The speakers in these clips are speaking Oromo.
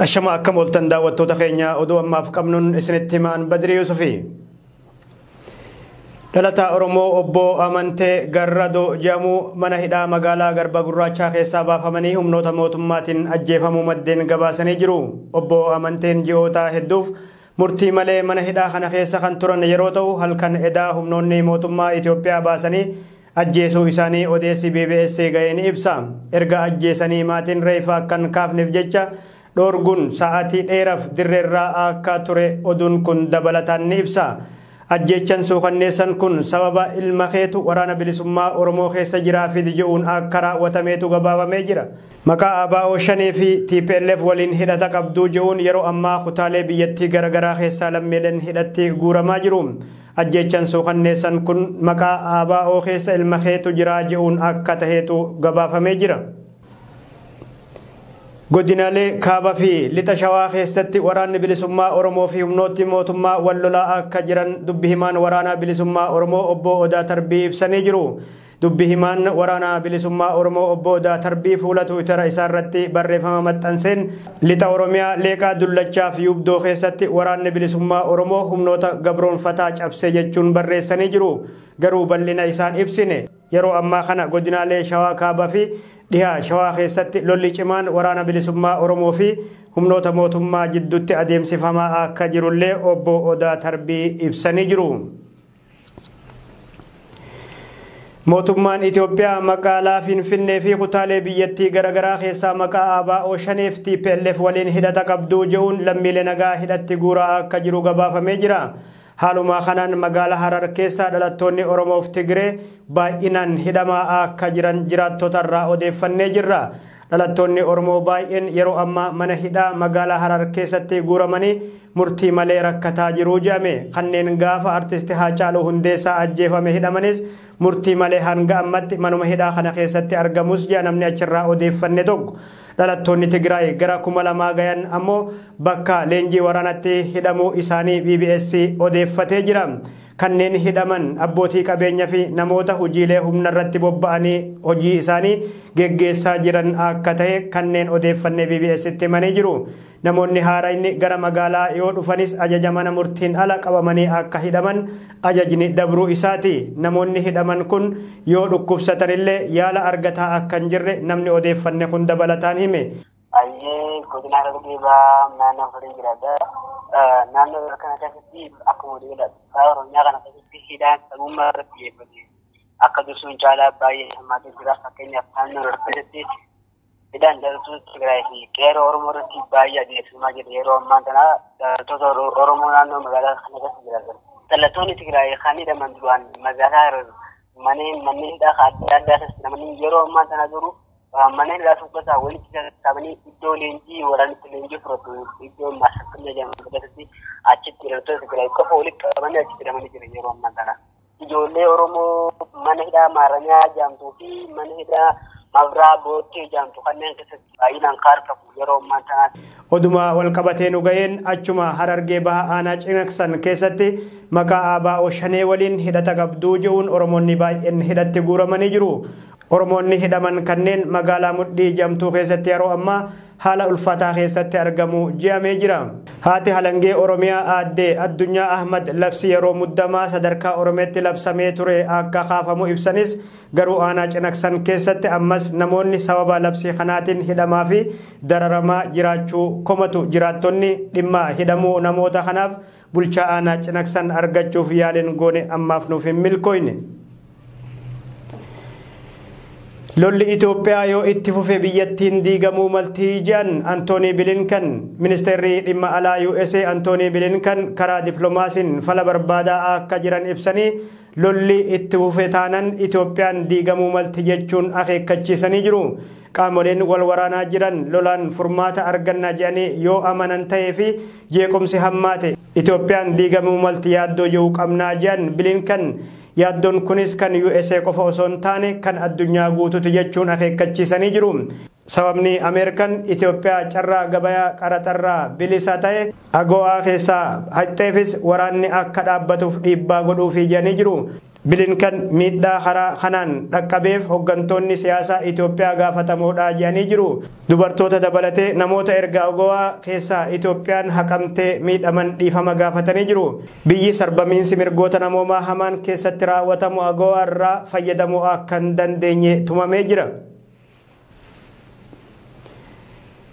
Ashama akkam ooltan daawwattoota keenya oduu ammaaf qabnuun isinitti himaan Badrii Yusufi. Dhalataa Oromoo obbo Amantee Garradoo jedhamu mana hidhaa magaalaa Garba Gurraachaa keessaa baafamanii humnoota mootummaatiin ajjeefamuu maddeen gabaasanii jiru. Obbo Amanteen ji'oota hedduuf murtii malee mana hidhaa kana keessa kan turan yeroo ta'u halkan edaa humnoonni mootummaa Itoophiyaa baasanii ajjeesuu isaanii odeessi BBS ga'ee ni ibsa. Erga ajjeesanii maatiin reeffa akkan kaafneef jecha dhoorguun sa'aatii dheeraaf dirreerraa akka ture oduun kun dabalataan ni ibsa. Ajjeechan suukanneessan kun sababa ilma keetu waraana bilisummaa Oromoo keessa jiraa fi jedhuun akka raawwatameetu gabaafamee jira. Maqaa ABO shanii fi TPLF waliin hidhata qabduu jedhuun yeroo ammaa kutaalee biyyattii garaagaraa keessaa lammiileen hidhatti guuramaa jiru. Ajjeechan suukanneessan kun maqaa ABO keessa ilma keetu jiraa jedhuun akka taheetu gabaafamee jira. Godinaalee kaaba fi lixa shawaa keessatti waraanni bilisummaa Oromoo fi humnooti mootummaa wal lolaa akka jiran dubbi himaan waraana bilisummaa Oromoo obbo Odaa Tarbii ibsanii jiru. Dubbi himaan waraana bilisummaa Oromoo obbo Odaa Tarbii fuula Tiwiitara isaarratti barreeffama maxxanseen lixa Oromiyaa Leeqaa Dullachaa fi Yubdoo keessatti waraanni bilisummaa Oromoo humnoota gabroonfataa cabse jechuun barreessanii jiru. Garuu bal'ina isaan ibsine. Yeroo ammaa kana godinaalee shawaa kaaba fi dhihaa shawaa keessatti lolli cimaan waraana bilisummaa Oromoo fi humnoota mootummaa jidduutti adeemsifamaa akka jirullee obbo Odaa Tarbii ibsanii jiru. Mootummaan Itoophiyaa magaalaa Finfinnee fi kutaalee biyyattii garaagaraa keessaa maqaa ABO shaneef TPLF waliin hidhata qabduu jedhuun lammiilee nagaa hidhatti guuraa akka jiru gabaafamee jira. Haaluma kanaan magaalaa Harar keessa dhalattoonni Oromoof Tigree baay'inaan hidhamaa akka jiran jiraattota irraa odeeffannee jirra. Dhalattoonni Oromoo baay'een yeroo ammaa mana hidhaa magaalaa Harar keessatti guuramanii murtii malee rakkataa jiru jedhame. Kanneen gaafa artisti Haacaaluu Hundeessaa ajjeefame hidhamanis murtii malee hanga ammatti manuma hidhaa kana keessatti argamus jedha namni achirraa odeeffanne tokko. Dhalattoonni Tigraay gara 2000 gayan ammoo bakka leenjii waraanatti hidhamuu isaanii BBS odeeffatee jira. Kanneen hidhaman abbootii qabeenyaa fi namoota hojiilee humna irratti bobba'anii hojii isaanii geggeessaa jiran akka ta'e kanneen odeeffannee BBStti himanii jiru. Namoonni haaraan gara magaalaa yoo dhufanis ajaja mana murtiin ala qabamanii akka hidhaman ajajni dabruu isaati. Namoonni hidhaman kun yoo dhukkubsatanillee yaala argataa akka hin jirre namni odeeffanne kun dabalataan hime. Baay'ee godina Harargee bahaa naannoo Afarii jiraata. Naannoo kana keessatti akkuma waliigalaatti Oromiyaa kana keessatti hidhaan sabummaa irratti xiyyeeffate akka dursuun caalaa baay'ee hammaatee jira. Fakkeenyaaf naannoo Harar keessatti hidhaan dhalattoota Tigraay fi qeerroo Oromoo irratti baay'ee adeemsifamaa jira. Yeroo ammaa kana dhalattoota Oromoo naannoo magaalaa kana keessa jiraatan. Dhalattoonni Tigraay kan hidhaman duraan magaalaa Harar manneen hidhaa adda addaa keessatti namni yeroo ammaa kana jiru manneen hidhaa tokko walitti sassaabanii iddoo leenjii waraanitti leenjii fudhatu iddoo maasakkanna jedhamu keessatti achitti dhalattoota Tigraay qofa walitti qabamanii achitti hidhamanii jiran yeroo ammaa kana. Ijoollee Oromoo mana hidhaa Maaramiyaa jedhamtuu fi mana hidhaa Mabraa Boottee jedhamtu kanneen keessatti baay'inaan kaarfamu yeroo ammaa kanaatti. Oduma walqabatee nu ga'een achuma Harargee baha aanaa Cinaaqsan keessatti maqaa ABO shanee waliin hidhata qabduu jedhuun Oromoonni baay'een hidhatti guuramanii jiru. Oromoonni hidhaman kanneen magaalaa Mudhii jedhamtuu keessatti yeroo ammaa haala ulfaataa keessatti argamu je'amee jira. Haati halangee Oromiyaa aaddee Addunyaa Ahmad labsi yeroo muddamaa sadarkaa Oromiyaatti labsamee ture akka kaafamu ibsanis garuu aanaa Cinaaqsan keessatti ammas namoonni sababa labsii kanaatiin hidhamaa fi dararamaa jiraachuu komatu. Jiraattonni dhimma hidhamuu namoota kanaaf bulchaa aanaa Cinaaqsan argachuuf yaaliin goone ammaaf nuuf hin milkooyne. Lolli Itoophiyaa yoo itti fufe biyyattiin diigamuu maltii jedhan Antoonii Bilinkan. Ministeerri dhimma alaa USA Antoonii Bilinkan karaa dippiloomaasiin fala barbaadaa akka jiran ibsanii lolli itti fufe taanan Itoophiyaan diigamuu malti jechuun akeekkachiisanii jiru. Qaamoleen wal waraanaa jiran lolaan furmaata arganna jedhanii yoo amanan ta'ee fi jeequmsi hammaate Itoophiyaan diigamuu malti yaaddoo jiru qabnaa jedhan Bilinkan. Yaaddoon kunis kan USA qofa osoo hin taane kan addunyaa guutuuti jechuun akeekkachiisanii jiru. Sababni Ameerikaan Itoophiyaa carraa gabayaa qaraxarraa bilisa ta'e AGOA keessaa haqxeefis waraanni akka dhaabbatuuf dhiibbaa godhuufi jedhanii jiru. Bilinkan miidhaa karaa kanaan dhaqqabeef hooggantoonni siyaasaa Itoophiyaa gaafatamoodha jedhanii jiru. Dubartoota dabalatee namoota erga AGOA keessaa Itoophiyaan haqamtee miidhaman dhiifama gaafatanii jiru. Biyyi sarbamiinsi mirgoota namoomaa hamaan keessatti raawwatamu AGOA irraa fayyadamuu akka hin dandeenye tumamee jira.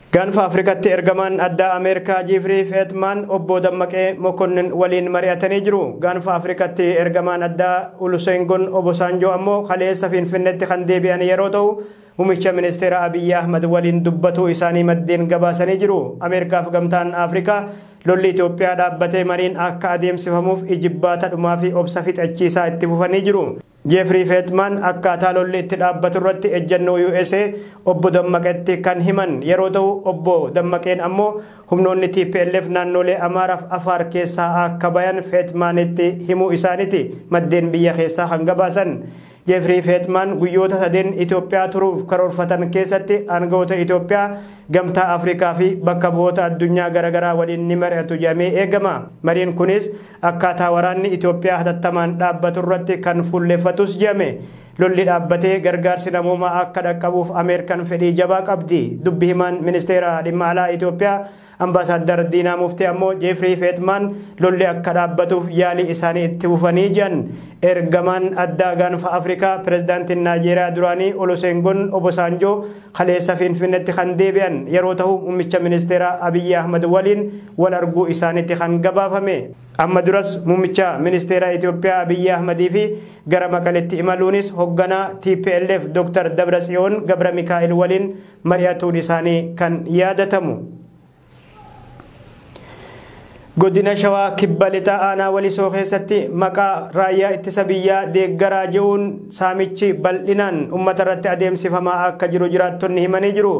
Gaanfa Afrikaatti ergamaan addaa Ameerikaa Jiifrii Feetmaan obbo Dammaqee Mokonnin waliin mari'atanii jiru. Gaanfa Afrikaatti ergamaan addaa Olusegun Obasanjoo ammoo kaleessa Finfinneetti kan deebi'an yeroo ta'u muummicha ministeera Abiyyi Ahmad waliin dubbatuu isaanii maddeen gabaasanii jiru. Ameerikaaf gamtaan Afrikaa lolli Itoophiyaa dhaabbatee mariin akka adeemsifamuuf ijibbaata dhumaa fi obsa fixachiisaa itti fufanii jiru. Jeefrii Feetmaan akkaataa lolli itti dhaabbatu irratti ejjennoo USA obbo Dammaqeetti kan himan yeroo ta'u obbo Dammaqeen ammoo humnoonni TPLF naannolee Amaaraaf Afaar keessaa akka bayan Feetmaanitti himuu isaaniiti maddeen biyya keessaa kan gabaasan. Jeefrii Feetmaan guyyoota sadeen Itoophiyaa turuuf karoorfatan keessatti aangawoota Itoophiyaa gamtaa Afrikaa fi bakka bu'oota addunyaa garaagaraa waliin ni mari'atu jedhamee eegama. Mariin kunis akkaataa waraanni Itoophiyaa hatattamaan dhaabbatu irratti kan fuulleffatus jedhame. Lolli dhaabbatee gargaarsi namoomaa akka dhaqqabuuf Ameerikaan fedhii jabaa qabdi. Dubbi himaan ministeera dhimma alaa Itoophiyaa Ambaasaadar Diinaa Muftii ammoo Jeefrii Feetmaan lolli akka dhaabbatuuf yaalii isaanii itti fufanii jiran. Ergamaan addaa gaanfa Afrikaa pirezidaantiin Naajeeriyaa duraanii Olusegun Obasanjoo kaleessa Finfinneetti kan deebi'an yeroo ta'u muummicha ministeera Abiyyi Ahmad waliin wal arguu isaaniitti kan gabaafame. Amma duras muummicha ministeera Itoophiyaa Abiyyi Ahmadii fi gara Maqaleetti imaluunis hoogganaa TPLF Dr. Dabratsiyoon Gabra Mikaa'el waliin mari'atuun isaanii kan yaadatamu. Godina Shawaa Kibba Lixaa Aanaa Walisoo keessatti maqaa raayyaa ittisa biyyaa deeggaraa jiruun saamichi bal'inaan uummata irratti adeemsifamaa akka jiru jiraattonni himanii jiru.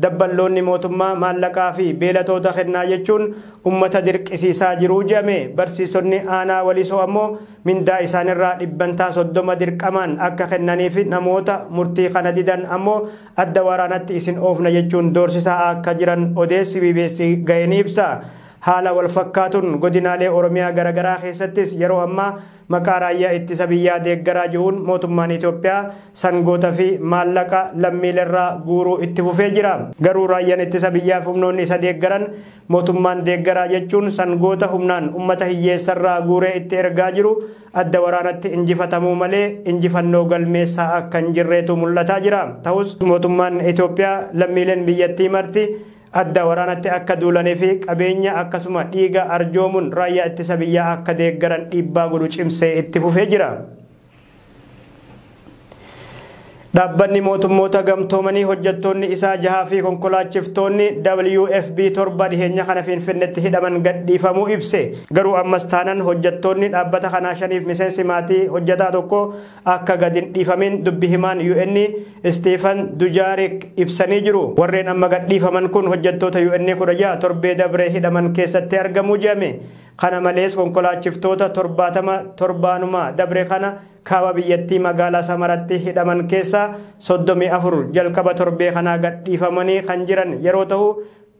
Dabballoonni mootummaa maallaqaa fi beelatoota kennaa jechuun uummata dirqisiisaa jiru jedhame. Barsiisonni aanaa Walisoo ammoo mindaa isaanirraa 30% dirqamaan akka kennaniif namoota murtii kana didan ammoo adda waraanatti isin oofna jechuun doorsisaa akka jiran odeessi BBC ga'ee ni ibsa. Haala wal fakkaatuun godinaalee Oromiyaa garaagaraa keessattis yeroo ammaa maqaa raayyaa ittisa biyyaa deeggaraa jiruun mootummaan Itoophiyaa sangoota fi maallaqa lammiileerraa guuruu itti fufee jira. Garuu raayyaan ittisa biyyaaf humnoonni isa deeggaran mootummaan deeggaraa jechuun sangoota humnaan uummata hiyyeessarraa guuree itti ergaa jiru adda waraanatti injifatamuu malee injifannoo galmeessaa akka hin jirreetu mul'ataa jira. Ta'us mootummaan Itoophiyaa lammiileen biyyattii marti adda waraanatti akka duulanii fi qabeenya akkasuma dhiiga arjoomuun raayyaa ittisa biyyaa akka deeggaran dhiibbaa godhu cimsee itti fufee jira. Dhaabbanni mootummoota gamtoomanii hojjettoonni isaa jahaa fi konkolaachiftoonni WFB 7 dhiheenya kana Finfinneetti hidhaman gadhiifamuu ibse. Garuu ammas taanan hojjettoonni dhaabbata kanaa shaniif miseensi maatii hojjetaa tokko akka gadi hin dhiifamin dubbi himaan UN Stephen Dujarric ibsanii jiru. Warreen amma gadhiifaman kun hojjettoota UN 16 torbee dabree hidhaman keessatti argamu jedhame. Kana malees konkolaachiftoota 70 torbaanuma dabre kana kaaba biyyattii magaalaa Samaratti hidhaman keessaa 34 jalqaba torbee kanaa gadhiifamanii kan jiran yeroo ta'u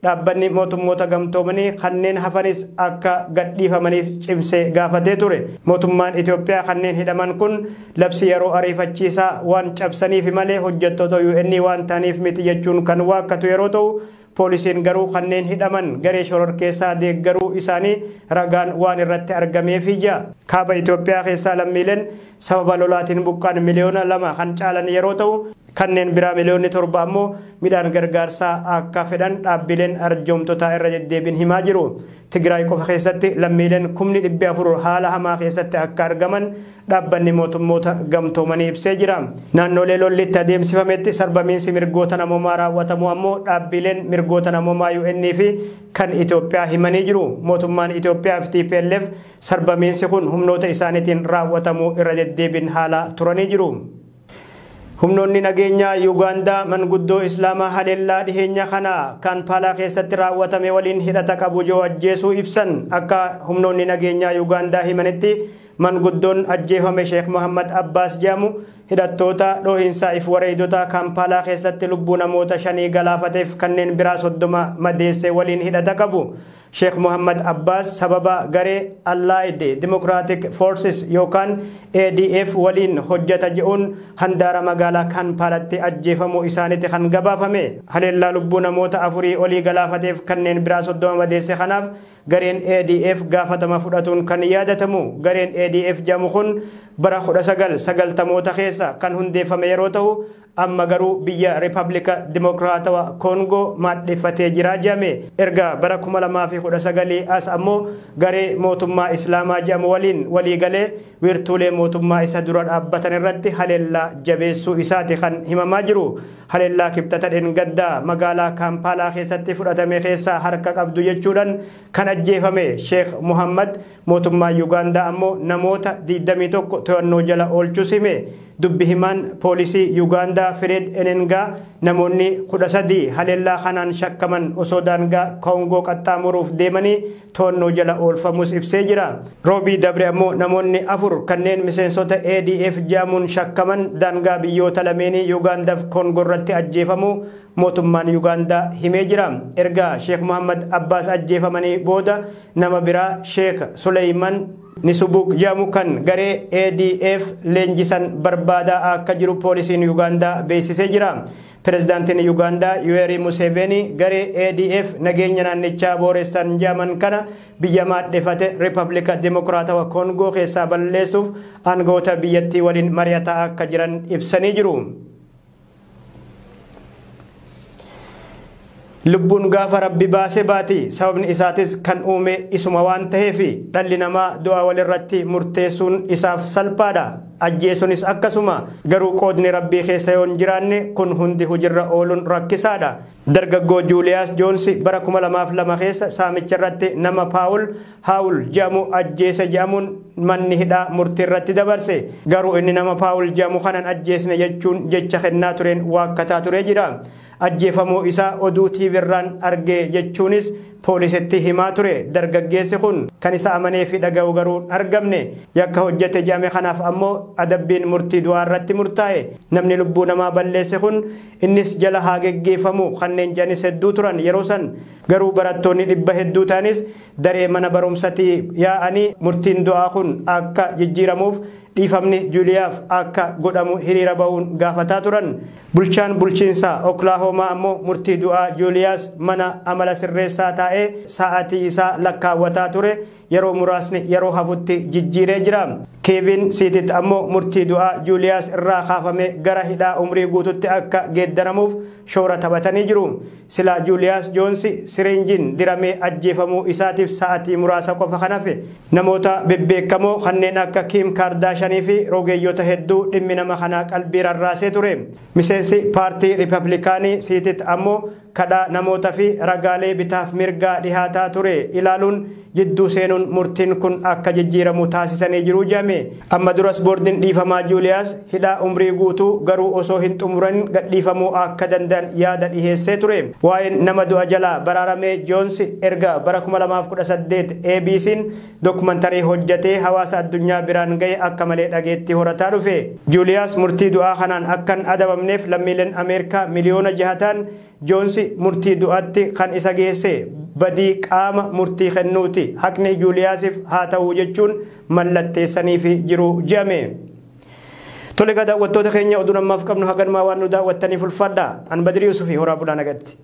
dhaabbanni mootummoota gamtoomanii kanneen hafanis akka gadhiifamaniif cimsee gaafatee ture. Mootummaan Itoophiyaa kanneen hidhaman kun labsi yeroo ariifachiisaa waan cabsaniif malee hojjettoota UN waan ta'aniif miti jechuun kan waakkatu yeroo ta'u poolisiin garuu kanneen hidhaman garee shororkeessaa deeggaruu isaanii ragaan waan irratti argameef ija. Kaaba Itoophiyaa keessaa lammiileen sababa lolaatiin buqqaan 2 miliyoona kan caalan yeroo ta'u kanneen biraa 7 miliyoonni ammoo midhaan gargaarsaa akka fedhan dhaabbileen arjoomtotaa irra deddeebiin himaa jiru. Tigraay qofa keessatti lammiileen 400,000 haala hamaa keessatti akka argaman dhaabbanni mootummoota gamtoomanii ibsee jira. Naannolee lolli itti adeemsifametti sarbamiinsi mirgoota namoomaa raawwatamu ammoo dhaabbileen mirgoota namoomaa UN fi kan Itoophiyaa himanii jiru. Mootummaan Itoophiyaa fi TPLF sarbamiinsi kun humnoota isaaniitiin raawwatamu irra deddeebiin haala turanii jiru. Humnoonni nageenyaa Yuugaandaa manguddoo Islaamaa haleellaa dhiheenya kana Kaampaalaa keessatti raawwatame waliin hidhata qabu joo ajjeesuu ibsan. Akka humnoonni nageenyaa Yuugaandaa himanitti manguddoon ajjeefame Sheekh Muhammad Abbaas jedhamu hidhattoota dhoohinsaa if wareedota Kaampaalaa keessatti lubbuu namoota 5 galaafateef kanneen biraa 30 madeesse waliin hidhata qabu. Sheekh Muhammad Abbas sababa garee Allied Democratic Forces yookaan ADF waliin hojjeta je'uun handaara magaalaa Kaampaalaatti ajjeefamuu isaaniiti kan gabaafame. Haleellaa lubbuu namoota 4 olii galaafateef kanneen biraa 30 madeesse kanaaf gareen ADF gaafatama fudhatuun kan yaadatamu. Gareen ADF jedhamu kun bara 1990moota keessa kan hundeeffame yeroo ta'u amma garuu biyya Ripablika Dimokiraatawaa Koongoo maadheffatee jira jedhame. Erga bara 2019 as ammoo garee mootummaa Islaamaa jedhamu waliin waliigalee wiirtuulee mootummaa isa dura dhaabbatan irratti haleellaa jabeessuu isaati kan himamaa jiru. Haleellaa kibxata dheengaddaa magaalaa Kaampaalaa keessatti fudhatame keessaa harka qabdu jechuudhaan kan ajjeefame Sheekh Muhammad mootummaa Yuugaandaa ammoo namoota 21 to'annoo jala oolchuu hime. Dubbi himaan poolisii Yuugaandaa Fred Enengaa namoonni 13 haleellaa kanaan shakkaman osoo daangaa Koongoo qaxxaamuruuf deemanii to'annoo jala oolfamus ibsee jira. Roobii dabre ammoo namoonni 4 kanneen miseensota ADF jedhamuun shakkaman daangaa biyyoota lameenii Yuugaandaaf Koongoo irratti ajjeefamuu mootummaan Yuugaandaa himee jira. Erga Sheekh Muhammad Abbaas ajjeefamanii booda nama biraa Sheekh Suleyman Nisubuk jedhamu kan garee ADF leenjisan barbaadaa akka jiru poolisiin Yuugaandaa beeksisee jira. Pireezidaantiin Yuugaandaa Yoweri Museveni garee ADF nageenya naannichaa booressan jedhaman kana biyya maadheffate Ripablika Dimokiraatawaa Koongoo keessaa balleessuuf aangawoota biyyattii waliin mari'ataa akka jiran ibsanii jiru. Lubbuun gaafa rabbi baase baati. Sababni isaatis kan uume isuma waan ta'eef dhalli namaa du'a walirratti murteessuun isaaf salphaadha. Ajjeesuunis akkasuma. Garuu qoodni rabbii keessa yoo hin jiraanne kun hundi hojiirra ooluun rakkisaadha. Dargaggoo Juuliyaas Joonsi bara 2002 keessa saamicha irratti nama Paawul Haawul jedhamu ajjeese jedhamuun manni hidhaa murtii irratti dabarse. Garuu inni nama Paawul jedhamu kanan ajjeesne jechuun jecha kennaa tureen waakkataa turee jira. Ajjeefamuu isaa oduu TV irraan argee jechuunis poolisitti himaa ture. Dargaggeessi kun kan isa amanee fi dhaga'u garuu hin argamne. Yakka hojjete jedhame kanaaf ammoo adabbiin murtii du'aa irratti murtaa'e. Namni lubbuu namaa balleesse kun innis jala haa geggeeffamu kanneen jedhanis hedduu turan yeroo san. Garuu barattoonni 100 hedduu ta'anis daree mana barumsatii yaa'anii murtiin du'aa kun akka jijjiiramuuf dhiifamni Juuliyaaf akka godhamu hiriira ba'uun gaafataa turan. Bulchaan bulchiinsa Oklahoomaa ammoo murtii du'aa Juuliyaas mana amala sirreessaa taa'ee sa'aatii isaa lakkaawwataa ture yeroo muraasni yeroo hafutti jijjiiree jira. Keevin Siitit ammoo murtii du'aa Juuliyaas irraa kaafame gara hidhaa umrii guututti akka geeddaramuuf shoora taphatanii jiru. Silaa Juuliyaas Joonsi siriinjiin diramee ajjeefamuu isaatiif sa'aatii muraasa qofa kan hafe. Namoota bebbeekamoo kanneen akka Kim Kaardaashanii fi rogeeyyota hedduu dhimmi nama kanaa qalbii rarraasee ture. Miseensi paartii Ripablikaanii Siitit ammoo kadhaa namoota fi ragaalee bitaaf mirgaa dhihaataa ture ilaaluun jidduu seenuun murtiin kun akka jijjiiramu taasisanii jiru jedhame. Amma duras boordiin dhiifamaa Juuliyaas hidhaa umrii guutuu garuu osoo hin xumuran gadhiifamuu akka danda'an yaada dhiheessee ture. Waa'een nama du'a jalaa baraaramee Joonsi erga bara 2018 ABC'n dookumantarii hojjetee hawaasa addunyaa biraan ga'e akka malee dhageetti horataa dhufe. Juuliyaas murtii du'aa kanaan akkan adabamneef lammiileen Ameerikaa miliyoona 6 ta'an Joonsi murtii du'aatti kan isa geesse badii qaama murtii kennuuti. Haqni Juuliyaasiif haa ta'u jechuun mallatteessaniif jiru jedhame. Tole egaa daawwattoota keenya oduu ammaaf qabnu haganumaa waan nu daawwattaniif ulfaadha. An Badrii Yuusufii horaa bulaa nagatti.